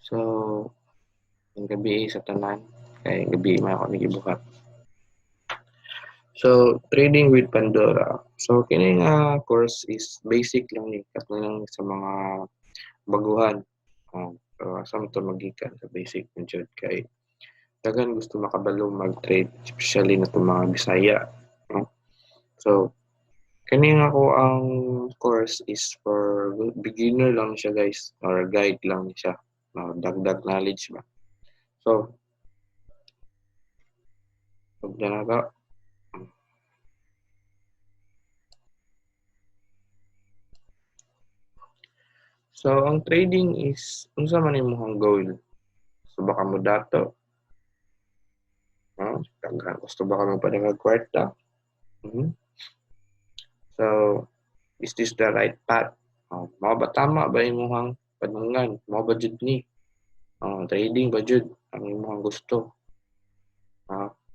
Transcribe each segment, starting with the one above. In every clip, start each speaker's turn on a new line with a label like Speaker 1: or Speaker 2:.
Speaker 1: So, ang gabi sa tanan, kay gabi man ako gibuhat. So, trading with Pandora. So, kini nga course is basic lang ni, kato lang sa mga baguhan. So, asa man to magikan sa basic man jud kay daghan gusto makabalo mag-trade, especially na itong mga Bisaya. No? So, kani nga ko ang course is for beginner lang siya, guys, or guide lang siya. No, dagdag knowledge ba. So, pag na ka. So, ang trading is, unsa man imong goal? So, baka mo dato. No? Gusto ba ka magpadagag kwarta? Mm-hmm. So, is this the right path? Mao ba tama ba imong panungan? Mao ba jud ni? Trading ba jud ang imong gusto?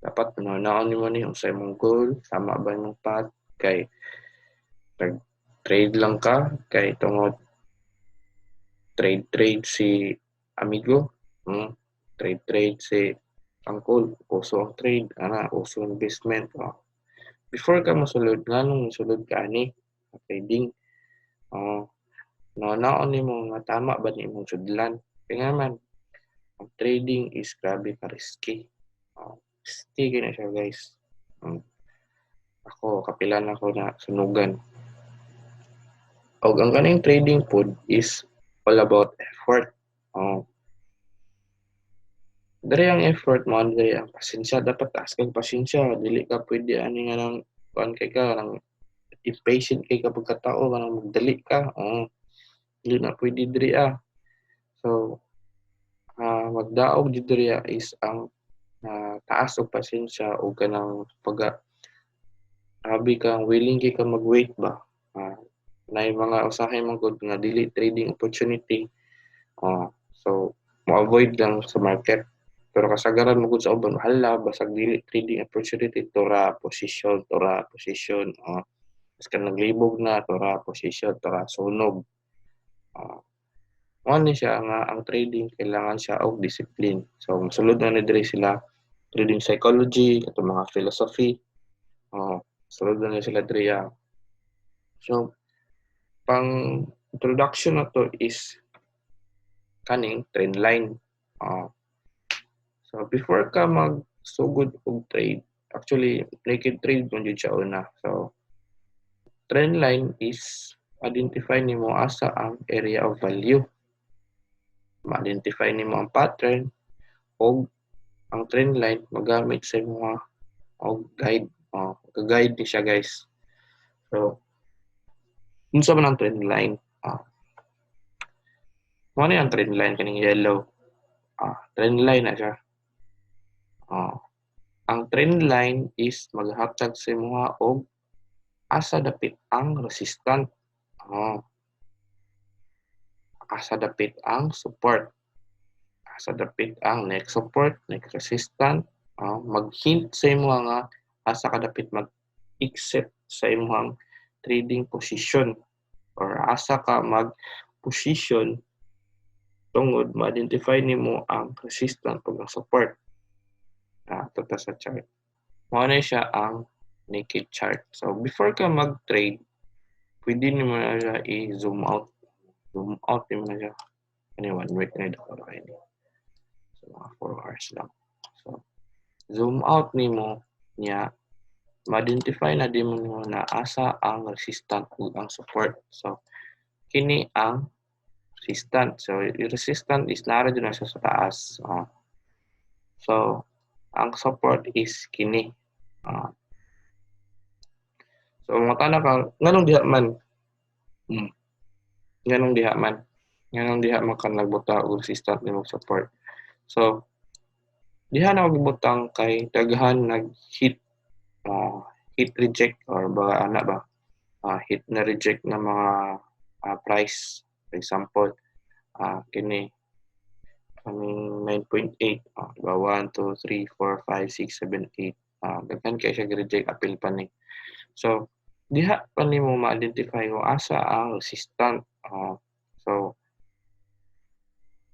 Speaker 1: Dapat naon nimo ni unsa imong goal, tama ba imong path? Kay nag-trade lang ka kay tungod trade si amigo, trade si uncle, uso ang trade, ana, uso ang investment. Oh. Before ka mosulod, nganong mosulod ka ani trading? Oh, naon nimo nga tama ba ni imong sudlan? Kaya nga man, ang trading is grabe ka risky. Oh, risky kina siya, guys. Ako, kapilan ako na sunugan. Og ang kaning trading pod is all about effort. Oh. Diri ang effort mo, diri ang pasensya. Dapat taas kang pasensya. Dili ka pwede ani nga nang kuan kay ka, nang impatient kay ka pagkatao, kanang magdali ka. Oh. Dili na pwede diri ah. So, magdaog jud diri is ang taas og pasensya o kanang pag abi kang willing kay ka mag-wait ba. Na mga usahay man gud nga dili trading opportunity. So mo-avoid lang sa market. Pero kasagaran mo gud sa uban, hala basag dili trading opportunity, tura position, tura position. Mas naglibog na tura position, tura sunog. Mao ni siya nga ang trading kailangan siya og discipline. So mosulod na ni diri sila trading psychology, katong mga philosophy. Sulod na ni sila diri. So pang introduction na to is kaning trend line. So before ka magsugod og trade, actually naked trade man jud siya una. So trend line is identify nimo asa ang area of value. Ma-identify nimo ang pattern og ang trend line magamit sa imong og guide. Guide ni siya, guys. So unsa man ang trend line? Mao ni ang trend line kaning yellow. Trend line na siya. Ang trend line is maghatag sa imuha og asa dapit ang resistant. Asa dapit ang support. Asa dapit ang next support, next resistant. Mag-hint sa imuha nga asa ka dapit mag-accept sa imuhang trading position or asa ka mag-position tungod ma-identify nimo ang resistance ug ang support. Ito sa chart. Mao na siya ang naked chart. So before ka mag-trade, pwede nimo na siya i-zoom out. Zoom out nimo na siya. Ano 1 week na ito kayo. So mga 4 hours lang. So zoom out nimo niya, ma-identify na din mo na asa ang resistant ug ang support. So kini ang resistant. So resistant is nara dyan na siya sa taas. So ang support is kini. So mangutana ka nganong diha man? Nganong diha man? Nganong diha man ka nagbutang og resistant nimo support? So diha na ako gibutang kay daghan nag-hit hit reject or ba ana ba hit na reject na mga price. For example, kini kaming 9.8, diba? 1, 2, 3, 4, 5, 6, 7, 8. Daghan kay siya reject appeal pa ni. So diha pa nimo ma-identify kung asa ang resistant. So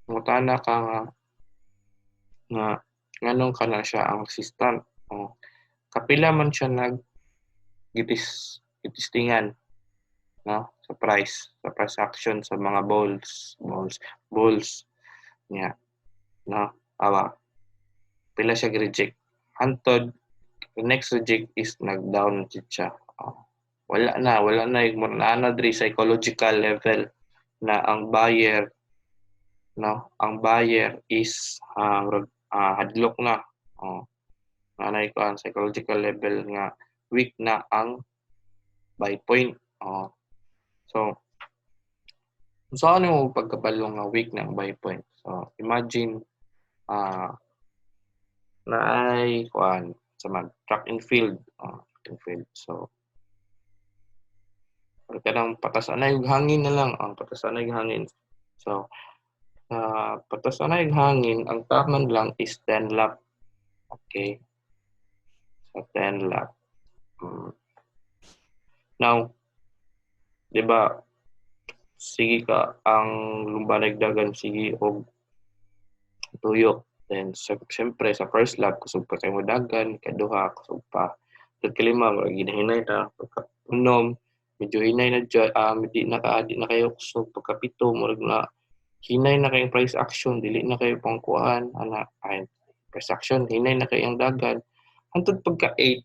Speaker 1: Mangutana ka nga nganong kana siya ang resistant. Oh. Kapila man siya nag gitis gitistingan, no, sa price action sa mga bulls niya, no, awa pila siya reject hantod the next reject is nag-down siya. Oh. Wala na yung na diri psychological level na ang buyer, no, ang buyer is hadlok na. Oh. Nanay ko ang psychological level nga weak na ang buy point. Oh. So, saan mo pagkabalo nga weak na ang buy point? So, imagine na ay kuan sa mag track and field, oh, track and field. So, kanang patas anay hangin na lang, ang patas anay hangin. So, patas anay hangin, ang taman lang is 10 lap. Okay. So, 10 lap. Now, di ba, sige ka, ang lumbanag dagan, sige, og tuyo. Then, siyempre, sa first lap, kusog pa kayo mo dagan, kaduha, kusog pa. At kalima, ginahinay na, pagka unom, medyo hinay na dyan, di na kayo kusog, pagkapito, murag na, hinay na kayong price action, dili na kayo pang kuan, ana, ay, price action, hinay na kayong dagan. Hantod pagka 8,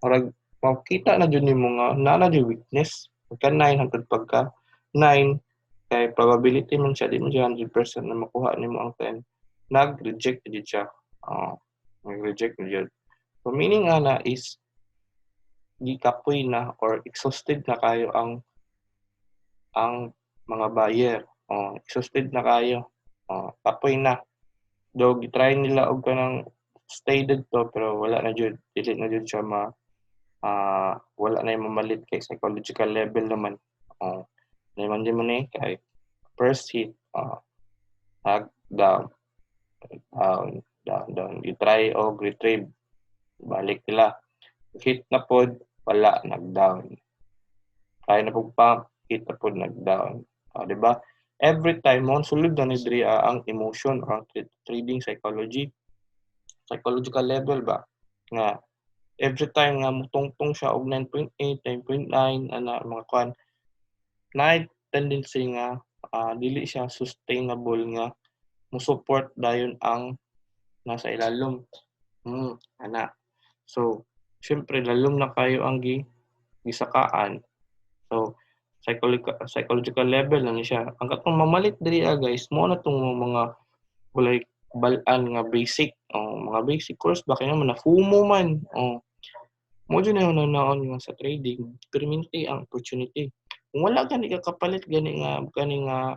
Speaker 1: murag, makita na dyan nimo nga, naa na jud weakness. Pagka 9, hantod pagka 9, kay probability man siya, di mo siya 100% na makuha nimo ang 10. Nag-reject na siya. Nag-reject na jud. So, meaning ana is, gikapoy na or exhausted na kayo ang mga buyer. Oh, exhausted na kayo. Oh, kapoy na. Do gitry nila og kanang stay didto pero wala na jud, dili na jud siya ma wala na yung mamalit kay psychological level naman. Oh, naman din mo ni kay first hit, hag down, down, down, down. I-try og retrieve. Balik nila. Hit na pod, wala, nag-down. Try na pug pump, hit na pod, nag-down. Oh, di ba? Every time mo sulod na ni diri ang emotion or ang trading psychology. Psychological level ba? Nga every time nga mutungtong siya og 9.8, 9.9 ana mga kuan, na tendency nga dili siya sustainable nga mo support dayon ang nasa ilalom. Ana. So, syempre lalom na kayo ang gisakaan. So, psychological level lang siya. Ang katong mamalit diri guys, mo na tong mga walay balaan nga basic, oh, mga basic course ba kaya man na FOMO man. Oh. Mo jud na naon nga sa trading, permanente ang opportunity. Kung wala gani ka kapalit gani nga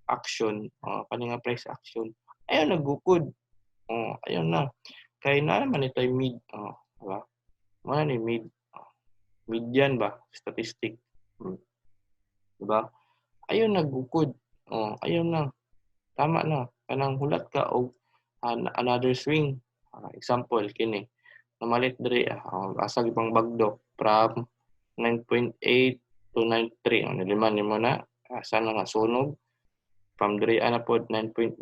Speaker 1: action, oh, kani nga price action, ayaw nagukod. Oh, ayaw na. Kay na naman ito'y mid, oh, diba? Mo na ni mid. Oh, median ba? Statistic. Diba? Ayaw nagukod. Oh, ayaw na. Tama na. Kanang hulat ka og another swing. Example kini. Namalit diri asa gipang bagdok from 9.8 to 9.3. Ang niliman nimo na asa na nga sunog from diri ana pod 9.9.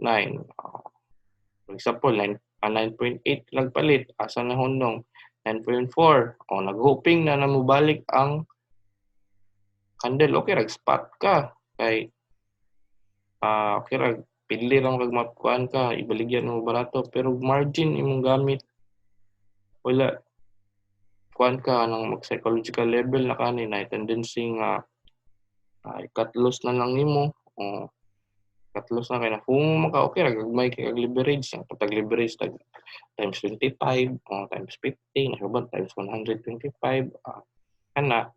Speaker 1: For example, 9.8 nagpalit asa na hundong 9.4. Oh, naghoping na mobalik ang candle. Okay rag spot ka kay okay rag pili ra kag makuan ka ibaligyan mo barato pero margin imong gamit wala kuan ka nang mag psychological level na kani na tendency nga cut loss na lang nimo o cut loss na kay na kung maka okay ra gagmay kay kag leverage ang patag leverage tag times 25 o times 50 na times 125 kana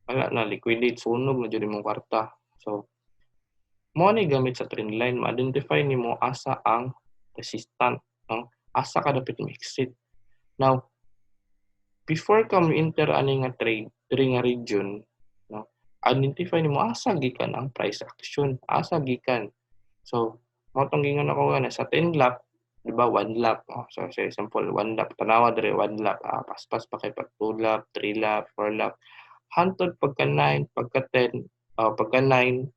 Speaker 1: wala na liquidate sunog na jud imong kwarta. So mo ni gamit sa trend line ma-identify nimo asa ang resistant, no? Asa ka dapit mo exit. Now before ka mo enter ani nga trade diri nga region, no, identify nimo asa gikan ang price action, asa gikan. So mo tong gingon ako nga sa 10 lap, di ba, 1 lap. Oh, so sa example 1 lap, tanawa diri 1 lap, paspas pa kay pag 2 lap, 3 lap, 4 lap. Hantod pagka 9, pagka 10, pagka 9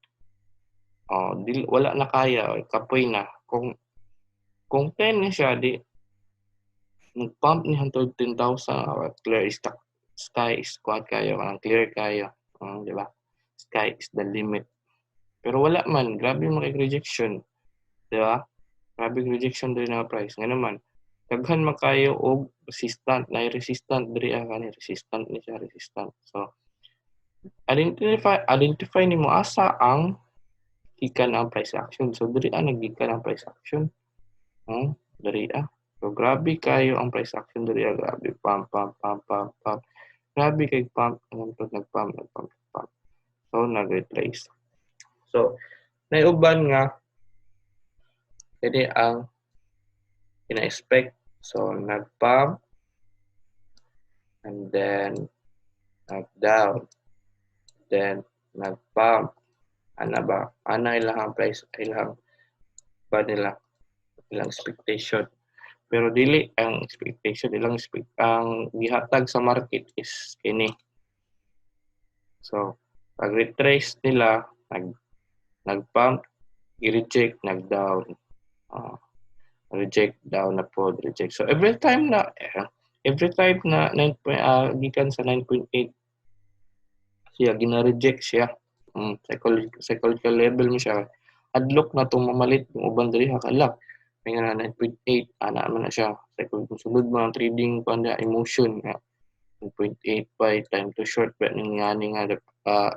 Speaker 1: Oh, dili, wala na kaya, kapoy na. Kung 10 ni siya, di nag-pump ni 110,000, clear is the sky is kuan kayo, ang clear kayo. Di ba? Sky is the limit. Pero wala man, grabe yung rejection. Di ba? Grabe rejection diri na price. Nga naman, daghan man kayo og resistant, na resistant diri ah, kani resistant ni siya, resistant. So, identify nimo asa ang gikan ang price action. So diri ah naggikan ang price action. Diri ah. So grabe kayo ang price action diri ah, grabe pump pump pump pump pump. Grabe kay pump, nag pump, nag pump, pump. So nag-retrace. So naiuban nga kini ang ina-expect. So nag-pump and then nag-down. Then nag-pump. Ana ba? Ana ilang price, ilang ba nila ilang expectation. Pero dili ang expectation, ilang expect, ang gihatag sa market is kini. So pag retrace nila, nag-pump, i-reject, nag-down. Reject, down na po, reject. So every time na 9 gikan sa 9.8 siya gina-reject siya. Psychological level mo siya. Adlok na itong mamalit yung uban diri ha kala. May nga 9.8 ana man na siya. Psychological sulod mo ang trading pa emotion nga 9.8 by time to short ba ning ngani nga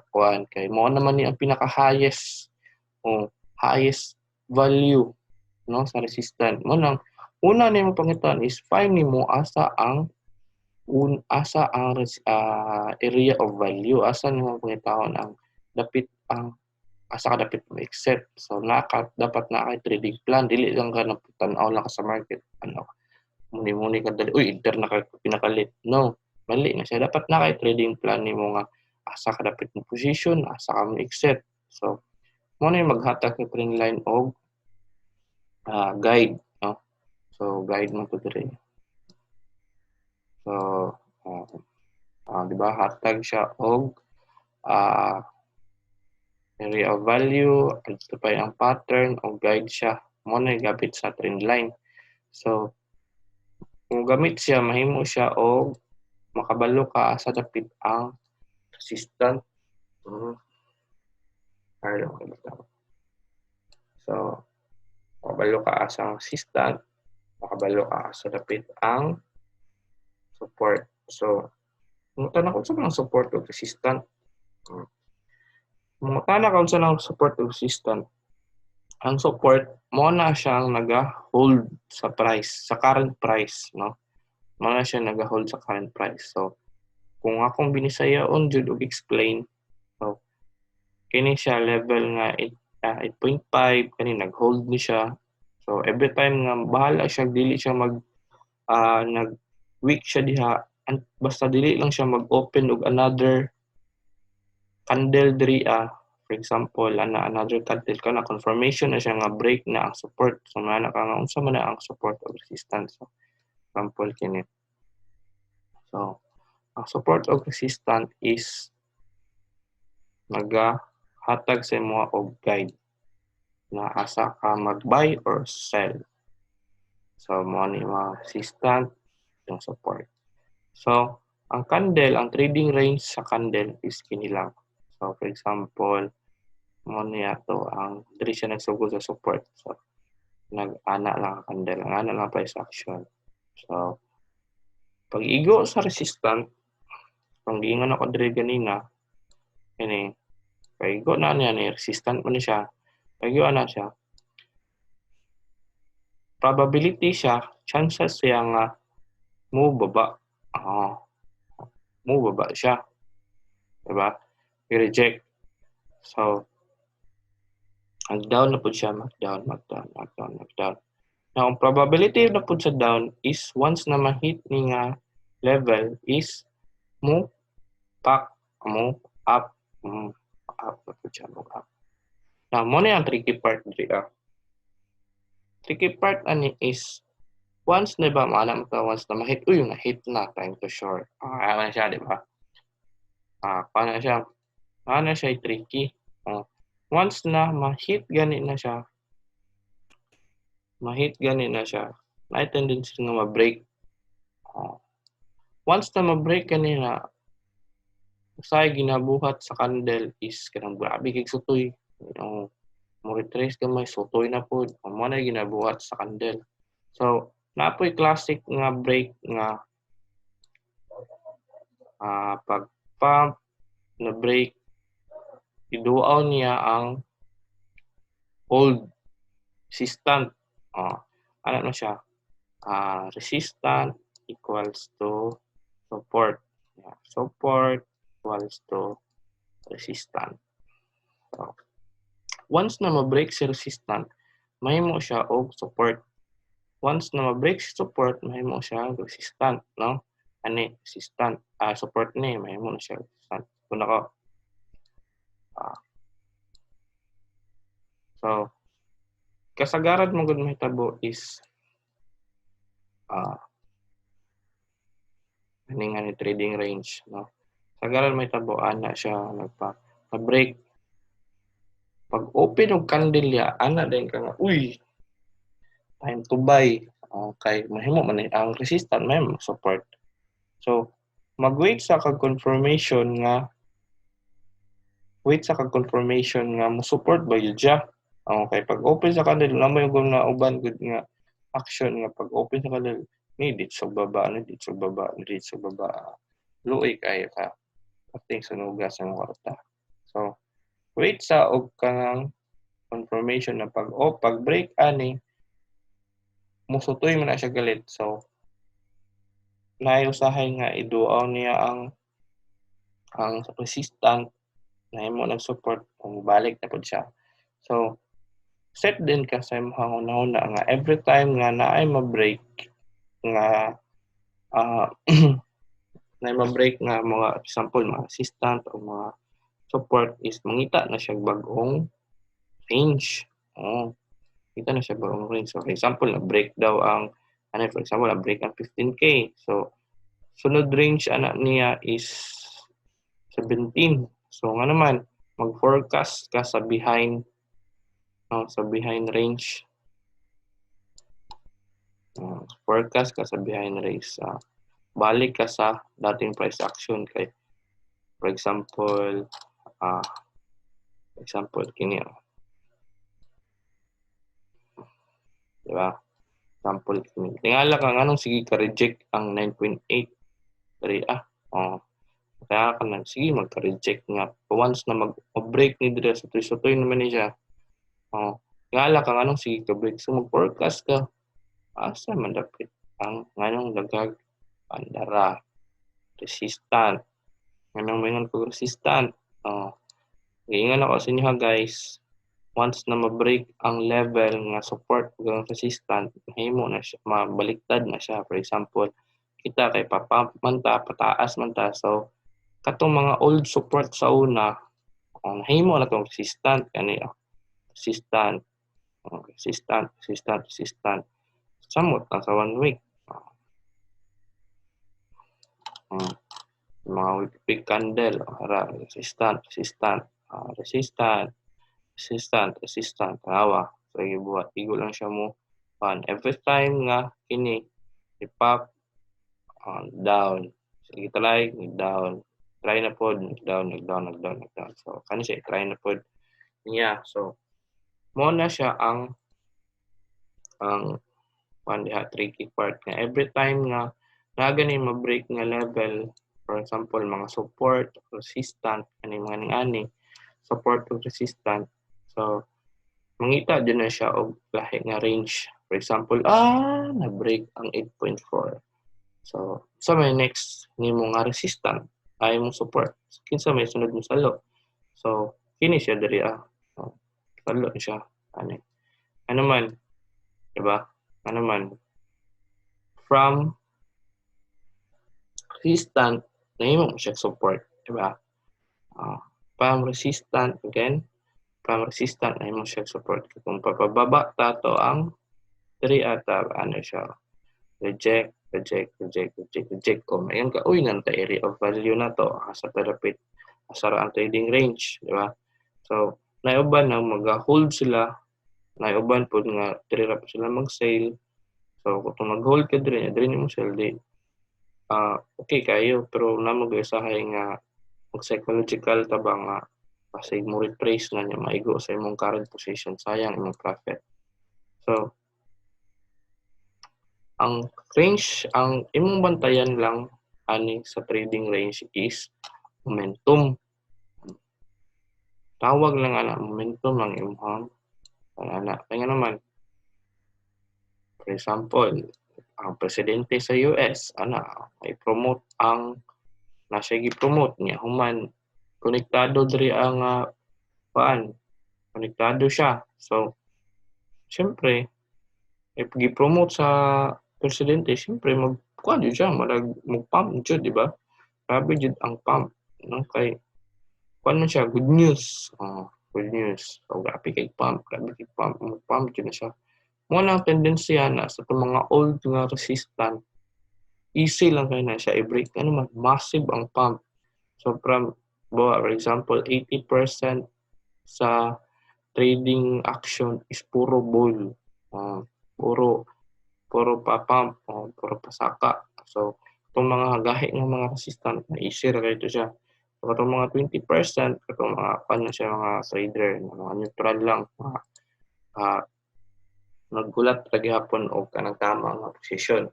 Speaker 1: kuan kay mo naman ni ang pinaka highest, oh, highest value, no, sa resistance mo. Nang una nimo pangitan is find nimo asa ang area of value, asa nimo pangitaon ang dapit, ang asa ka dapit mo accept. So naka dapat na kay trading plan, dili lang ka tan-aw lang ka sa market, ano, muni-muni ka dali, uy, enter na ka pinakalit. No, mali na siya. Dapat na kay trading plan nimo nga asa ka dapit mo position, asa ka mo accept. So mo na yung maghatag sa trend line og guide, no? So guide mo to diri. So di ba, hatag siya og area of value, identify ang pattern o guide siya. Mo na gabit sa trend line. So kung gamit siya, mahimo siya og makabalo ka sa dapit ang resistant. So, makabalo ka sa resistant, makabalo ka sa dapit ang support. So, mangutana ko sa mga support o resistant. Mangutana ka sa ng support o resistant. Ang support, mo na siyang naga-hold sa price, sa current price, no? Mo na siya naga-hold sa current price. So, kung akong binisayaon jud og explain, so kini siya level nga 8.5 kani nag-hold ni siya. So every time nga bahala siya, dili siya mag nag weak siya diha, basta dili lang siya mag-open og another candle diri ah. For example, ana another candle ka na confirmation na siya nga break na ang support. So mana ka nga unsa man na ang support o resistance. So example kini. So ang support o resistance is nagahatag sa imo og guide na asa ka mag-buy or sell. So mo ni mga resistant, yung support. So ang candle, ang trading range sa candle is kini lang. So for example, mo niya to ang diri siya nagsugod sa support. So nag-ana lang ang candle, ang ana lang price action. So pag igo sa resistant, kung giingon ako diri ganina, kini pag-igo na niya ni resistant mo ni siya, pag-igo na siya, probability siya, chances siya nga mo baba. Oh, mo baba siya. Diba? I-reject. So, mag-down na po siya, mag-down, mag-down, mag-down, mag-down. Now, ang probability na po sa down is once na ma-hit ni nga level is mo pack, mo up, up na po siya, mo up. Now, mo na yung tricky part diri ah. Tricky part ani is once na ba maalam ka, once na ma-hit, uy, na-hit na, time to short. Ah, na siya, di ba? Ah, paano siya? Paano siya tricky? Oh. Once na ma-hit gani na siya, ma-hit gani na siya, na tendency nga ma-break. Oh. Once na ma-break kanina, usahay ginabuhat sa candle is kanang grabe kay sutoy. Mo retrace gamay, sutoy na pod. Mao na ginabuhat sa candle. So, napoy classic nga break nga pag pump na break, iduaw niya ang old resistant. Ano na siya? Resistant equals to support. Yeah, support equals to resistant. So, once na ma-break si resistant, mahimo siya og support. Once na ma-break si support, mahimo siya resistant, no? Ani resistant, support ni mahimo na siya resistant. Kung nako. So, kasagaran mo gud mahitabo is ani nga ni trading range, no? Kasagaran mahitabo ana siya nagpa break. Pag open og candle ya, ana din ka nga, "Uy, time to buy." Okay, mahimo man ni ang resistant, mahimo support. So, mag-wait sa kag confirmation nga wait sa kag confirmation nga mo support ba yun siya. Okay, pag open sa candle, na mo yung na uban gud nga action nga pag open sa candle, ni dito sa baba, ni dito sa baba, ni dito sa baba. Luoy kayo ka. Pating sunuga sa mga kwarta. So, wait sa og kanang confirmation na pag oh, pag break ani musutoy man na siya galit. So, naay usahay nga iduaw niya ang resistant, nahimo nag support kung balik na pud siya. So, set din ka sa imong hunahuna nga every time nga naay ma-break nga naay ma-break nga mga example mga resistant o mga support is mangita na siya bag-ong range. Oh, kita na siya bagong range. So, for example, na break daw ang ano, for example, na break ang 15K. So, sunod range ana niya is 17. So, nga naman, mag-forecast ka sa behind, no, sa behind range. Forecast ka sa behind range. Balik ka sa dating price action kay for example kini, oh. Diba? Example kini. Tingala ka nganong sige ka reject ang 9.8 diri ah. Oh. Kaya ka nang sige magka-reject nga once na mag-break ni diri sa sutoy naman ni siya. Oh. Tingala ka nganong sige ka break, so mag-forecast ka asa man dapit ang nganong dagag pandara resistant, nganong maingon ko resistant. Oh. Giingon ako sa inyo ha, guys, once na ma-break ang level nga support ug ang resistant, mahimo na siya, mabaliktad na siya. For example, kita kay papump man ta, pataas man ta. So, katong mga old support sa una, ang nahimo na tong resistant kani, oh. Resistant, oh, resistant, resistant, resistant. Samot na sa 1 week. Oh. Mga week candle, oh, ara, resistant, resistant, resistant, resistant, resistant, tanawa. So, gibuhat, igo lang siya mo. Pan. Every time nga kini i-pop down. Sige, try down. Try na pod, down, down, down, down. So, kani siya try na pod niya. So, mo na siya ang pan diha tricky part nga every time nga na gani ma-break nga level, for example, mga support, resistant, ani mga ning-ani, support ug resistant. So, mangita din na siya og lahi nga range. For example, na-break ang 8.4. So, sa may next nimo nga resistant ay mo support. So, kinsa may sunod mo salo. So, kini siya diri ah. So, salo siya ani. Ano man, diba? Ano man from resistant nahimo mo siya support, diba? From resistant again, from resistant nahimo siya support. Kung papababa ta to ang diri ata ano siya, reject, reject, reject, reject, reject. O mayon ka, uy, nanta area of value na to asa tarapit asa ra ang trading range, di ba? So, Naay uban na maga-hold sila, naay uban pod nga diri ra po sila mag-sell. So kung mag-hold ka diri, diri nimo sell di okay kayo, pero naa mo usahay nga mag psychological ta ba nga kasi mo retrace na niya, maigo sa imong current position, sayang imong profit. So ang range, ang imong bantayan lang ani sa trading range is momentum. Tawag lang ana, momentum ang imong ana. Kaya naman, for example, ang presidente sa US ana ay promote ang nasa gi-promote niya, human konektado diri ang paan, konektado siya. So syempre if gi-promote sa presidente, syempre mag kuan jud siya, marag mag-pump jud, di ba? Grabe jud ang pump, no? Kay kuan man siya, good news. Oh, good news. So grabe kay pump, grabe kay pump, mag-pump jud na siya. Mo na ang tendency ana sa itong mga old nga resistant, easy lang kay na siya i-break. Ano man, massive ang pump. So from, for example, 80% sa trading action is puro bull. Puro pa pump, puro pasaka. So itong mga gahi ng mga resistant na easy ra kaayo siya. So katong mga 20%, katong mga pan na siya, mga trader, mga neutral lang, mga naggulat ra gihapon og kanang tama nga posisyon.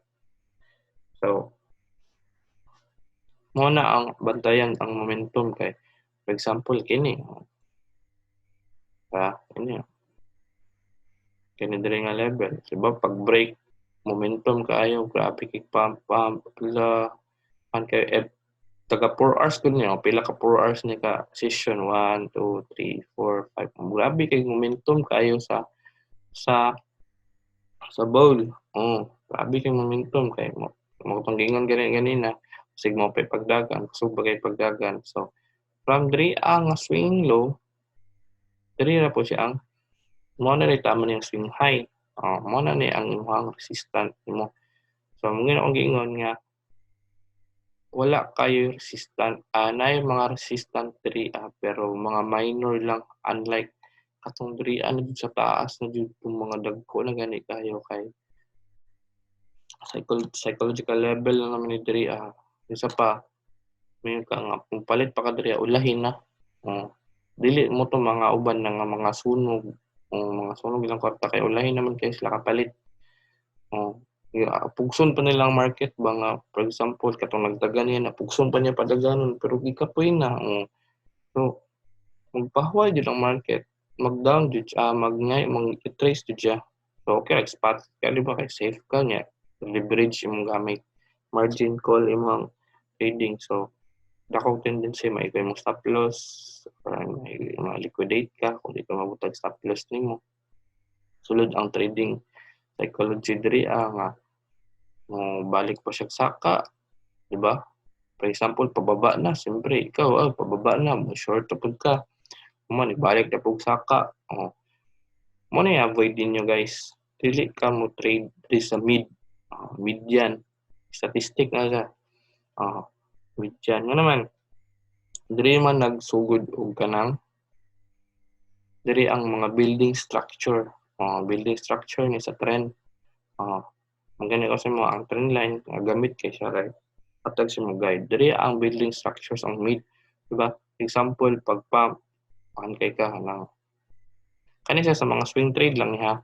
Speaker 1: So mo na ang bantayan ang momentum kay for example kini. Ah, kini. Kini diri nga level, diba? Pag break, momentum kaayo, grabe kay pump pump la an kay taga 4 hours kun niya, pila ka 4 hours ni ka session, 1 2 3 4 5. Grabe kay momentum kaayo sa bull. Oh, grabe kay momentum kay mo mo tong gingon gani ganina, sig mo pay pagdagan, kusog ba kay pagdagan. So from diri ang swing low, diri ra po siya ang mo na rin tama niyang swing high. Oh, mo na ni ang imong resistant nimo. So mo akong giingon nga wala kayo resistant, naay mga resistant diri pero mga minor lang, unlike katong diri ano jud sa taas na jud itong mga dagko na gani kayo kay psychological level na naman ni diri. Isa pa, may ka nga kung palit pa ka diri, ulahin na. Oh, dili mo to mga uban na nga mga sunog o mga sunog ilang kwarta kay ulahin naman kay sila kapalit. Oh, yeah, pugson pa nilang market ba nga for example katong nagdagan niya na pugson pa niya padaganon pero gikapoy na. Oh. So magpahuway jud ang market, mag-down jud siya, mag mag-trace jud siya. So okay like spot ka, di ba, kay safe ka niya. Leverage imong gamit, margin call imong trading. So dako tendency maigay mo stop loss or may ma-liquidate ka kung di ka mabutag stop loss nimo. Sulod ang trading psychology diri nga mo balik pa siya saka, di ba? For example, pababa na, siyempre ikaw pababa na, mo short pud ka. Human ibalik na pug saka. Oh. Mo na avoid ninyo, guys. Dili ka mo trade diri sa mid. Median. Statistic na siya. Median. Nga naman, diri man nagsugod og kanang diri ang mga building structure. Building structure ni sa trend. Ang kasi mo ang trend line nga gamit kay siya right. Atag sa mo guide. Diri ang building structures ang mid, diba? Example, pag pump an kay ka nang kani siya sa mga swing trade lang niya.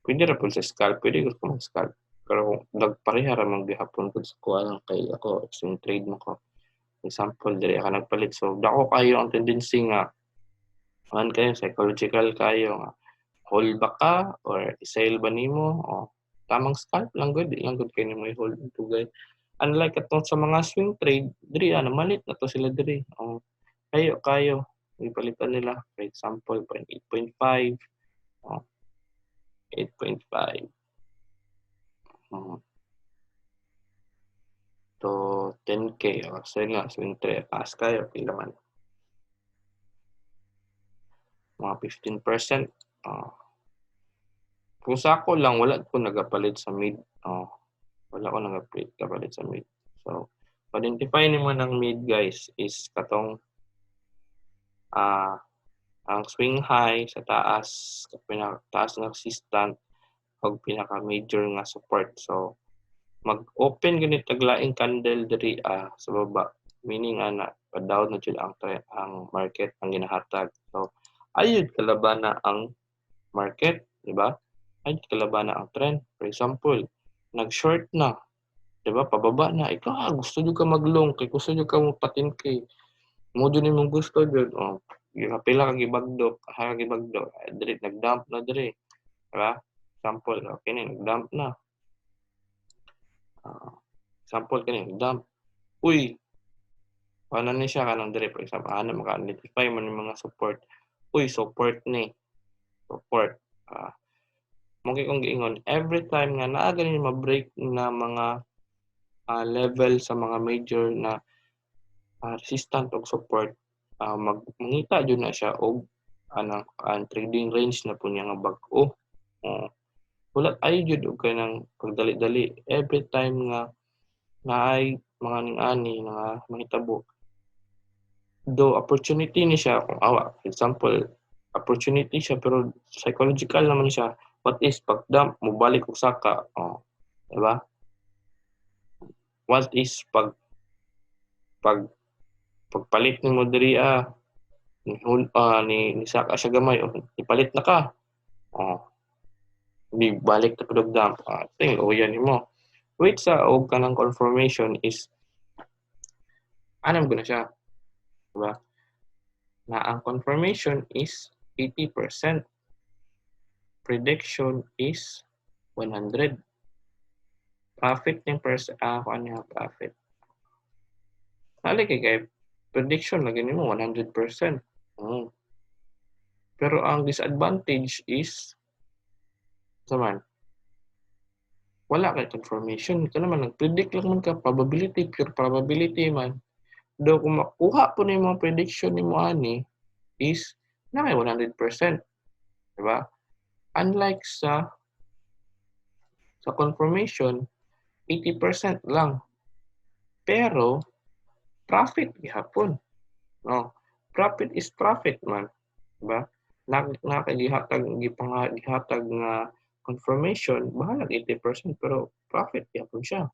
Speaker 1: Pwede ra pud sa scalp, pwede ko mag scalp. Pero nagpareha ra man gihapon pud sa kuha lang kay ako swing trade mo ko. Example, diri ka nagpalit. So dako kayo ang tendency nga an kayo psychological kayo nga hold ba ka or i-sell ba nimo o tamang scalp lang gud, di lang gud kay nimo i-hold tugay. Unlike atong sa mga swing trade, diri ana malit na to sila diri. Oh, kayo kayo ipalitan nila, for example, 0.8.5, oh, 8.5 to 10K. Oh, so yun nga, swing trade taas kayo pila man, mga 15%. Oh. Kung sa ako lang, wala ko nagapalit sa mid. Oh, wala ko nagapalit kapalit sa mid. So identify nimo ng mid, guys, is katong Ang swing high sa taas, pinaka taas nga resistant ug pinaka major nga support. So mag-open ganit taglaing candle diri sa baba, meaning ana pa-down na jud ang market ang ginahatag. So ayud kalabana ang market, di ba? Ayud kalabana ang trend. For example, nag-short na, di ba? Pababa na. Ikaw, gusto jud ka mag-long kay gusto jud ka mo patinki. Mo jud nimong gusto jud. Oh, pila ka gibagdok, ha gibagdok, diri nag-dump na diri. Di ba? Example, okay ni nag-dump na. Example kini nag-dump. Uy, paano ni siya kanang diri, for example, ana maka-identify mo ni mga support. Uy, support ni. Support. Mo kay kong giingon, every time nga naa gani ma-break na mga level sa mga major na resistant og support, mangita jud na siya og anang ang trading range na po niya nga bag-o. Wala ay jud og kanang pagdali-dali every time nga naay mga ning-ani nga mahitabo. Do opportunity ni siya kung awa, for example, opportunity siya pero psychological naman siya. What is pag dump mobalik og saka, oh, di ba? What is pag pag pagpalit nimo diri ni saka siya gamay, oh, ipalit na ka. Oh. Di balik na pud og dump. Ting luoyan nimo. Wait sa og kanang confirmation is anam ko na siya. Diba? Na ang confirmation is 80%. Prediction is 100. Profit ning percent kung ano yung profit. Hali kay kay prediction lagi nimo 100%. Pero ang disadvantage is saman wala kay confirmation. Ito naman, nag-predict lang man ka, probability, pure probability man. Do kung makuha po ni mga prediction nimo ani is na may 100%. Diba? Unlike sa confirmation, 80% lang. Pero profit gihapon. No. Profit is profit man. Diba? Nakagihatag gihatag nga confirmation, bahala 80% pero profit gihapon siya.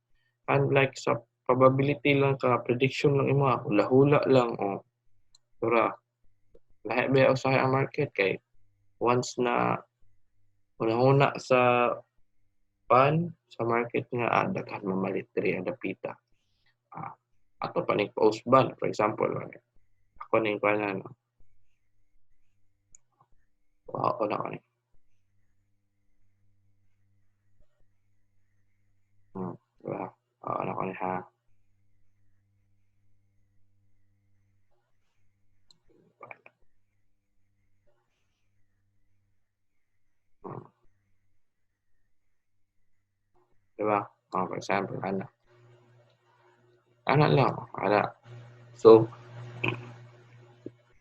Speaker 1: Unlike sa probability lang ka, prediction lang imo, hula-hula lang o pero lahi ba usahay ang market kay once na una-una sa pan sa market nga daghan mamalit diri ang dapita. Ato pa ning post ban, for example, ako ning kuan no. Ako na ni. Diba? Ako na ko ni ha. Diba? Oh, for example, ana. Ana lang, ana. So,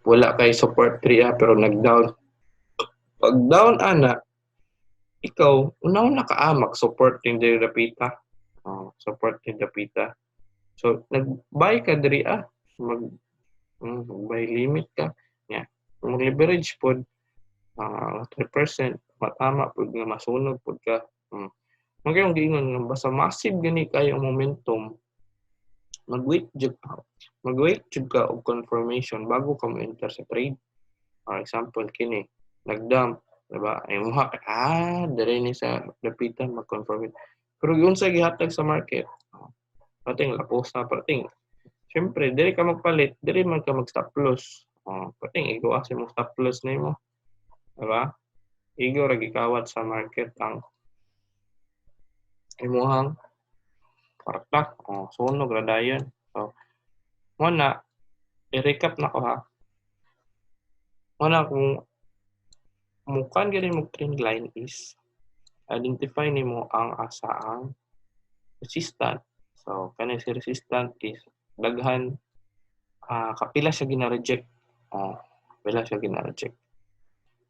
Speaker 1: wala kay support 3 pero nag-down. Pag down ana, ikaw, una-una ka mag-support ning diri dapita. Oh, support ning dapita. So, nag-buy ka diri mag-buy limit ka. Yeah. Mag-leverage pod 3%, matama pod nga masunog pod ka. Mga giingon nga basta massive gani kayo ang momentum, mag-wait jud ka. Mag-wait jud ka og confirmation bago ka mo-enter sa trade. For example, kini nag-dump, diba? Ay mo dire ni sa dapitan mag-confirm. Pero yun sa gihatag sa market, pating lapos na pating. Syempre, dire ka magpalit, dire man ka mag-stop loss. Pating igo asa mo stop loss nimo. Diba? Igo ra gikawat sa market ang imuhang kwarta. Oh, sunog ra dayon. So, mo na i-recap na ko ha. Mo na kung mukan gani mo trend line is identify nimo ang asa ang resistant. So, kani si resistant is daghan kapila siya gina-reject. Oh, kapila siya gina-reject.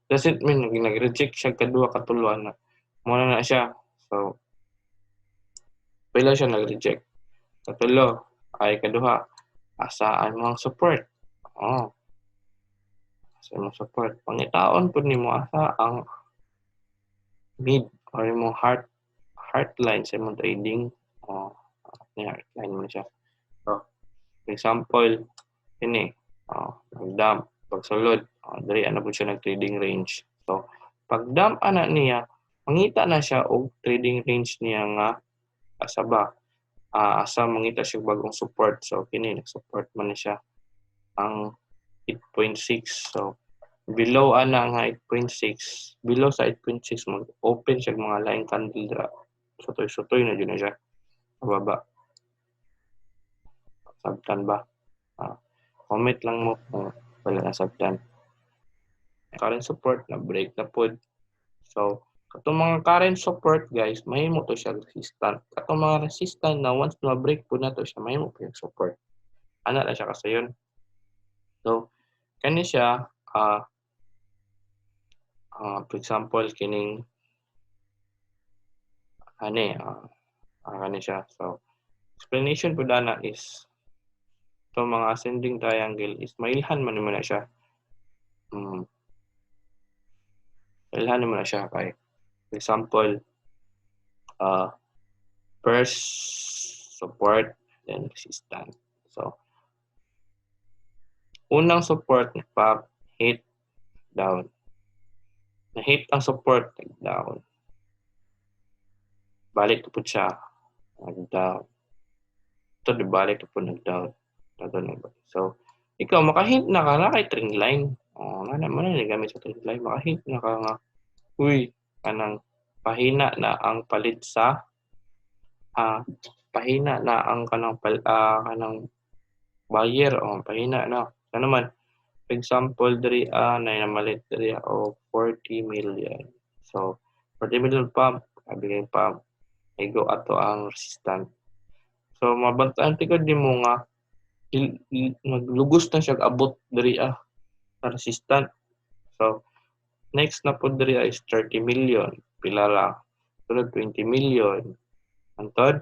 Speaker 1: Doesn't mean nag-reject siya kadua katulo na. Mo na siya. So, pila siya nag-reject. Katulo ay kaduha. Asaan mo ang support? Oh. Sa imong support. Pangitaon pud nimo asa ang mid or imong heart line sa imong trading. Oh, ni heart line mo siya. So, for example, kini, oh, nag-dump pagsulod, oh, diri ana pud siya nag-trading range. So, pag dump ana niya, mangita na siya og trading range niya nga asa ba? Asa mangita siya bagong support. So, kini nag-support man ni siya ang 8.6. So, below ana nga 8.6, below sa 8.6, mag-open siya mga laing candle dira. Sutoy-sutoy na jud na siya. Pababa. Sabtan ba? Comment lang mo kung wala na sabtan. Current support na break na pod. So, katong mga current support, guys, mahimo to siya resistant. Katong mga resistant na once na break po na to siya, mahimo po yung support. Ana na siya kasayon. So, kani siya, for example, kining ani, kani siya. So, explanation po dana is itong mga ascending triangle is mailhan man mo na siya. Mailhan mo na siya kay, for example, first support, then resistance. So, unang support, pop, hit, down. Na-hit ang support, nag-down. Balik po siya, nag-down. Ito, di balik po, nag-down. Ito, nag. So, ikaw, makahint na ka na kay trend line. Oh, nga naman na gamit sa trend line. Makahint na ka nga, uy, kanang pahina na ang palit sa pahina na ang kanang kanang buyer o pahina na. Ano naman, for example, diri na namalit diri o 40 million. So, 40 million pump, sabi pump, igo ato ang resistant. So, mabantaan tikod di mo nga maglugos na siya abot diri sa resistant. So, next na po diri is 30 million. Pila lang. Sunod 20 million. Antod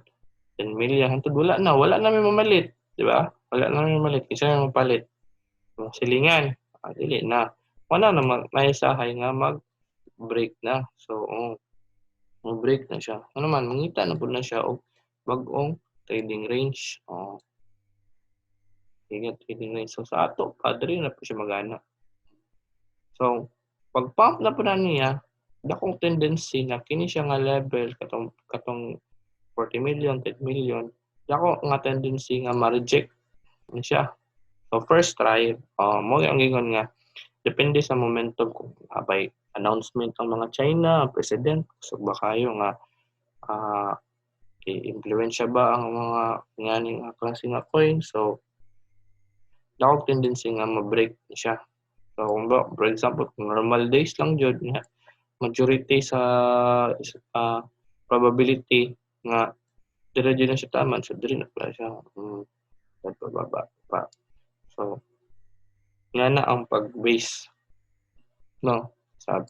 Speaker 1: 10 million. Antod wala na. Wala na may mamalit. Di ba? Wala na may mamalit. Kasi may mapalit. Mga silingan. Dili na. Wala na may sahay nga mag-break na. So, oh, mag-break na siya. Ano man, mangita na po na siya og bag-ong trading range. Oh. Ingat trading range. So, sa ato, padre na po siya magana. So, pag pump na po na niya, dakong tendency na kini siya nga level katong katong 40 million, 10 million, dako nga tendency nga ma-reject na siya. So first try, mo ang ingon nga depende sa momentum kung abay announcement ang mga China, ang president, so ba kayo nga i-impluwensya ba ang mga nganing nga klase nga coin. So dako tendency nga ma-break na siya. So kung ba, for example, kung normal days lang jud nga majority sa probability nga dire jud na siya taman, so dire na pala siya pababa pa. So nga na ang pag-base, no, sab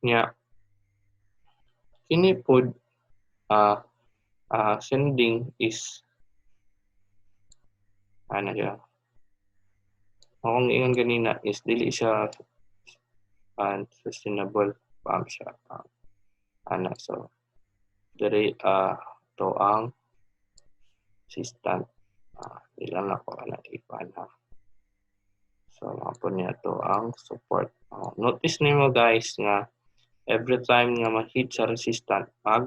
Speaker 1: nga kini pod ascending is ano siya. Akong ingon ganina is dili siya sustainable pump siya. Ana, so diri to ang resistant. Ilan ako ana ipana. So mga po niya to ang support. Notice nimo, guys, nga every time nga ma-hit sa resistant, mag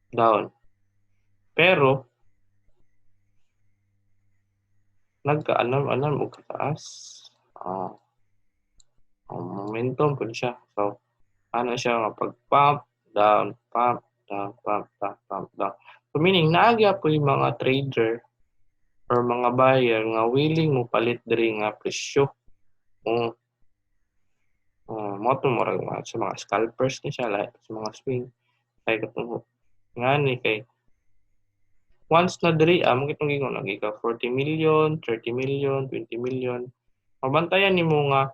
Speaker 1: down. Pero nagka-alarm-alarm og kataas. Momentum po siya. So, ano siya nga pag pump, down, pump, down, pump, down, pump, down. So, meaning, naagya po yung mga trader or mga buyer nga willing mo palit diri nga presyo. Kung mo to murag mga sa mga scalpers ni siya, like, sa mga swing. Kay katong nga ni kay once na diri mo kitong gingon lagi ka 40 million, 30 million, 20 million. Mabantayan nimo nga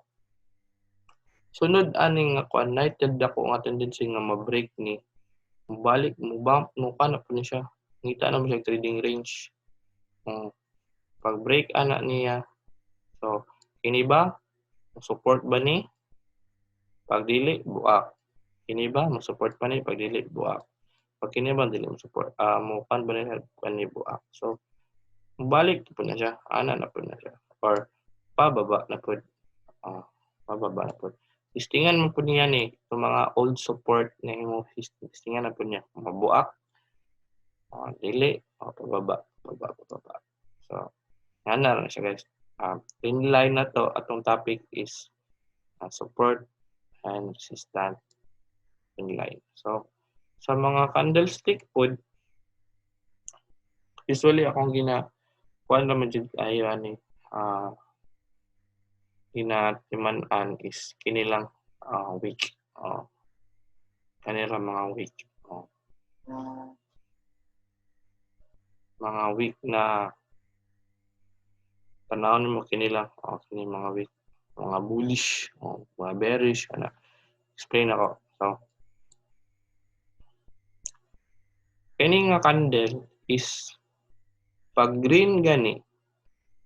Speaker 1: sunod ani nga kuan night dako nga tendency nga ma-break ni, mobalik, mo bump, mo kana po ni siya. Ngita na mo siya trading range. Pag break ana niya, so kini ba Support ba ni? Pag dili, buak. Kini ba mo-support pa ni? Pag dili, buak. Pag kini ba dili mo-support, mo kan ba ni, kan ni buak. So balik pud na siya, ana na pud na siya or pababa na pud. Pababa na pud. Testingan mo pud niya ni itong mga old support na imo, testingan na pud niya. Mabuak. Dili, pababa, pababa, pababa. So, ana na siya, guys. Trend line na to, atong topic is support and resistance trend line. So, sa mga candlestick pod, usually akong gina kuan ra man jud ayo ani ginatiman-an is kini lang, wick. Kani ra mga wick. Mga wick na tanawon nimo kini lang, kini mga wick, mga bullish, mga bearish ana. Explain ako. So kini nga candle is pag green gani,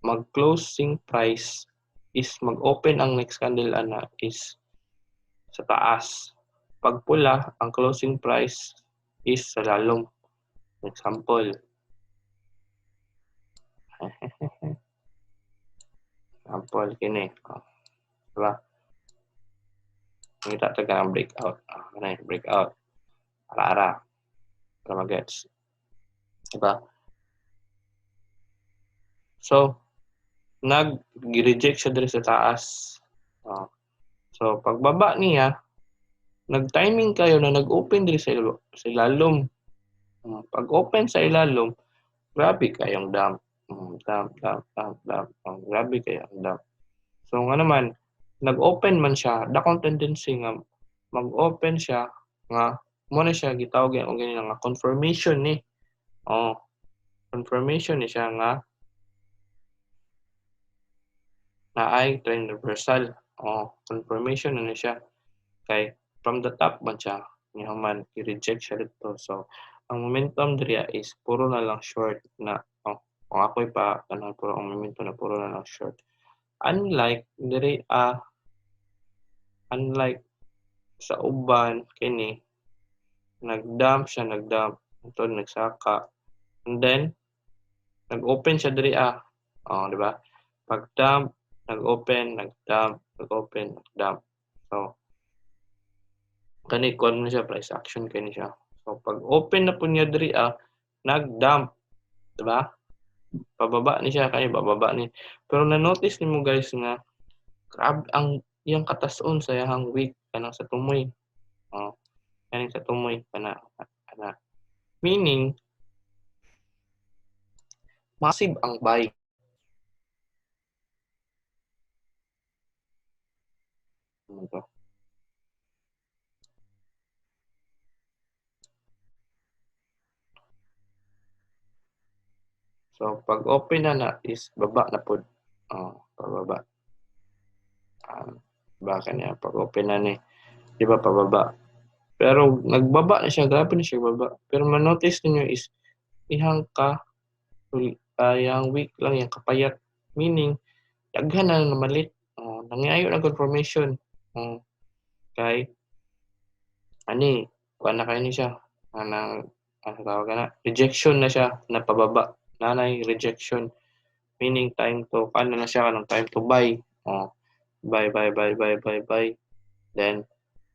Speaker 1: mag-closing price is mag-open ang next candle ana is sa taas. Pag pula, ang closing price is sa lalom. Example. Example kini. Oh. Diba? Ngita ta ka ng breakout. Kana breakout. Ara-ara. Para magets. Diba? So, nag-reject siya diri sa taas. Oh. So, pagbaba niya, nag-timing kayo na nag-open diri sa ilalom. Pag-open sa ilalom, grabe kayong dump. Dump, dump, dump, dump. Grabe kayong dump. So, nga naman, nag-open man siya, dakong tendency nga mag-open siya, nga mo na siya gitawag og ganyan nga confirmation ni. Oh, confirmation ni siya nga na ay trend reversal. Oh, confirmation na ni siya. Kay from the top man siya, niya man i-reject siya dito. So, ang momentum diri is puro na lang short na. Oh, kung ako'y pa kanang puro ang momentum na puro na lang short. Unlike diri unlike sa uban kini nag-dump siya, nag-dump ito, nagsaka, and then nag-open siya diri ah. Oh, di ba? Pag dump, nag-open, nag-dump, nag-open, nag-dump. So kani kuan mo siya, price action kani siya. So pag open na po niya diri ah, nag-dump, di ba? Pababa ni siya, kay bababa ni. Pero na-notice nimo, guys, nga grabe ang iyang katason sa iyang wick kanang sa tumoy. Oh, kaning sa tumoy kana kana. Meaning massive ang buy. Ano to? So, pag open na na is baba na pod. Oh, pababa. Baka niya pag open na ni, di ba, pababa. Pero nagbaba na siya, grabe na siya baba. Pero ma-notice niyo is ihang ka yang wick lang yang kapayat, meaning daghan na namalit. Oh, nangayo na confirmation. Oh, kay ani kuan na kayo ni siya anang ano tawag na, rejection na siya na pababa. Nanay rejection, meaning time to ano na siya, kanang time to buy. Oh, buy, buy, buy, buy, buy, buy. Then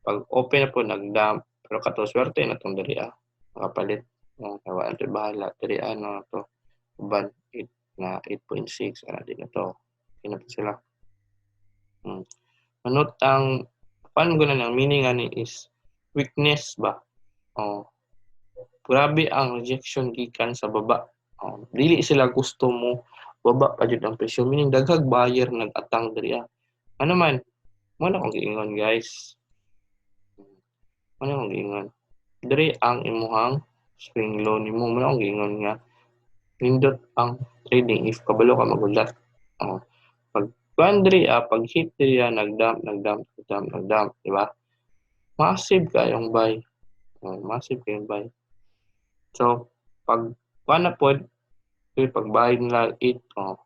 Speaker 1: pag open na po, nag-dump. Pero kato swerte na tong diri ah, nakapalit. Oh, kay wala bahala diri ah, no to uban 8 na 8.6 ana din na to. Okay na po sila. Manot ang paano ko na ng meaning ani is weakness ba. Oh, grabe ang rejection gikan sa baba. Oh, dili sila gusto mo baba pa jud ang presyo, meaning daghag buyer nag-atang diri ah. Ano man, mo na akong giingon, guys. Mo na akong giingon. Diri ang imuhang swing low nimo. Mo na akong giingon nga nindot ang trading if kabalo ka magulat. Oh, pag kuan diri ah, pag hit diri ah, nag-dump, nag-dump, nag-dump, nag-dump, di ba? Massive kayong buy. Oh, massive kayong buy. So, pag kuan na pod, pag buy nila 8, oh,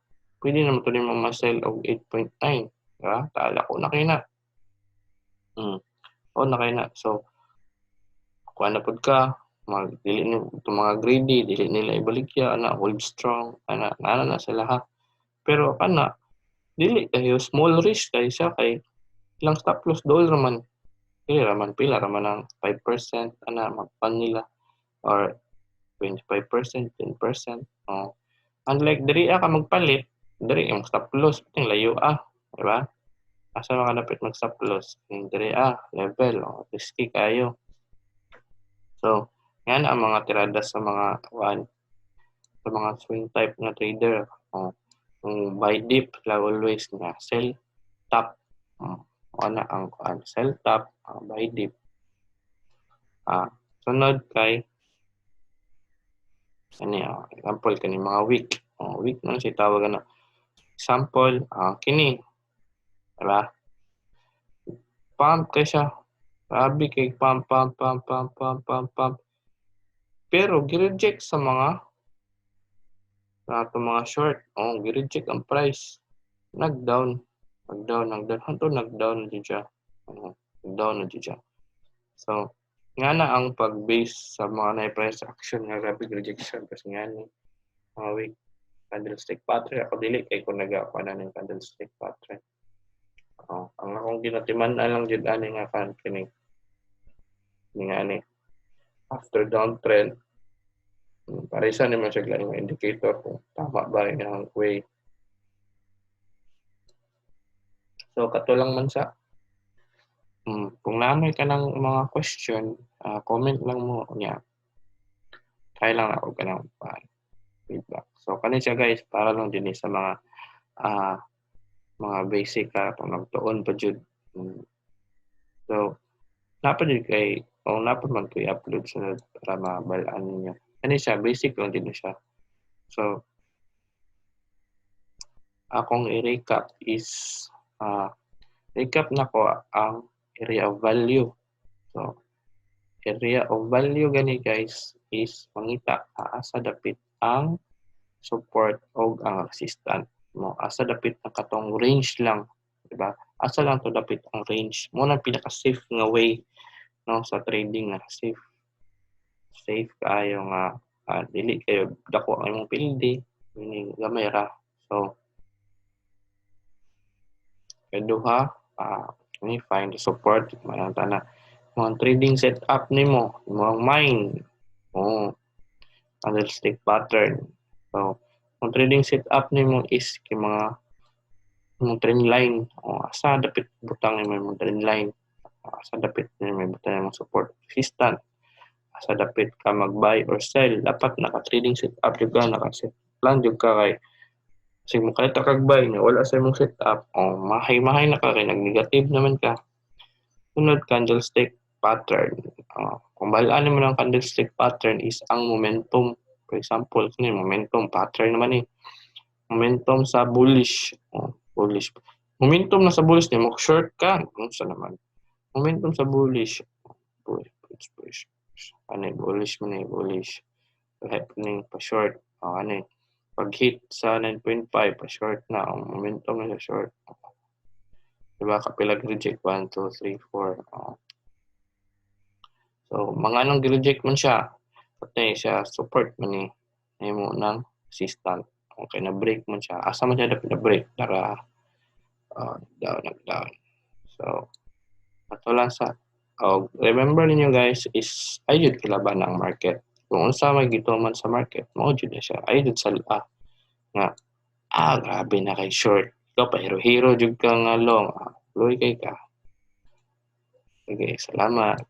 Speaker 1: pwede naman to nimo ma-sell og 8.9. Diba? Tala ko na kayo na. O na kayo na. So, kuha na pud ka, mag dili ni itong mga greedy, dili nila ibaligya, ana, hold strong, ana, ana na sila ha. Pero ana, dili kayo small risk kay siya kay ilang stop loss dool raman. Pila raman, pila raman ang 5% ana magpan nila or 25%, 10%. Oh. Unlike diri ka magpalit, diri yung stop loss ting layo ah, di ba? Asa man ka dapit mag stop loss? Ning diri ah, level, oh, risky kayo. So, nga na ang mga tirada sa mga one sa mga swing type nga trader. Oh, kung buy dip la always nga sell top. Oh, ana ang kuan, sell top, buy dip. Ah, sunod kay ani example kani mga wick. Oh, wick man siya tawag ana. Example, kini. Diba? Pump kay siya. Grabe kay pump, pump, pump, pump, pump, pump, pump. Pero gi-reject sa mga ato mga short. Oh, gi-reject ang price. Nag-down, nag-down, nag-down. Hanto nag-down na siya. Oh, nag-down na siya. So, nga na ang pag-base sa mga na price action nga grabe rejection kasi nga ni mga wick candlestick pattern. Ako dili kay kung nagakuha na ng candlestick pattern. Oh, ang akong ginatiman na lang jud ani nga kan kini nga ani after downtrend, parisa ni man siya laing indicator kung tama ba ang way. So kato lang man sa kung naamay ka ng mga question, comment lang mo niya. Try lang ako ka ng feedback. So kani siya guys, para lang din sa mga mga basic ka pang magtuon pa jud. So napa jud kay o napa man ko i-upload sunod para mabalaan ninyo. Kani siya basic lang din siya. So akong i-recap is recap na ko ang area of value. So area of value gani guys is mangita asa dapit ang support o ang resistance mo, asa dapit ang katong range lang, di ba? Asa lang to dapit ang range mo nang pinaka safe nga way no sa trading nga safe. Safe kaayo nga dili kayo dako ang imong pildi, meaning gamay ra. So kaduha, ni find the support manang tana mga trading setup nimo, imong mind, oh, candlestick pattern. So ang trading setup nimo is kay mga imong trend line, oh, asa dapit butang nimo imong trend line, asa dapit nimo butang imong support resistance, asa dapit ka mag-buy or sell. Dapat naka-trading setup jud ka, naka-set plan jud ka kay kasi mo kahit kag buy na wala sa imong setup, oh, mahay-mahay na ka kay nag-negative naman ka. Sunod, candlestick pattern. Kung balaan mo ng candlestick pattern is ang momentum. For example, kini momentum pattern naman eh. Momentum sa bullish. Oh, bullish. Momentum na sa bullish ni mo short ka, unsa naman. Momentum sa bullish. Bullish, bullish, bullish. Ano bullish man eh, bullish. Happening pa short. Oh, ano pag hit sa 9.5 pa short na, ang momentum na sa short. Diba kapilag reject 1 2 3 4. Oh. So mga anong gi-reject man siya, patay siya support man ni nimo ng resistance. Okay, na break man siya. Asa man siya dapat na break tara down nag down. So ato lang sa oh, remember ninyo guys is ay jud kilaban ang market. Kung unsa may gituman sa market, mao jud na siya. Ay jud sa nga grabe na kay short. Ikaw pa hero-hero jud ka nga long. Luoy kay ka. Sige, salamat.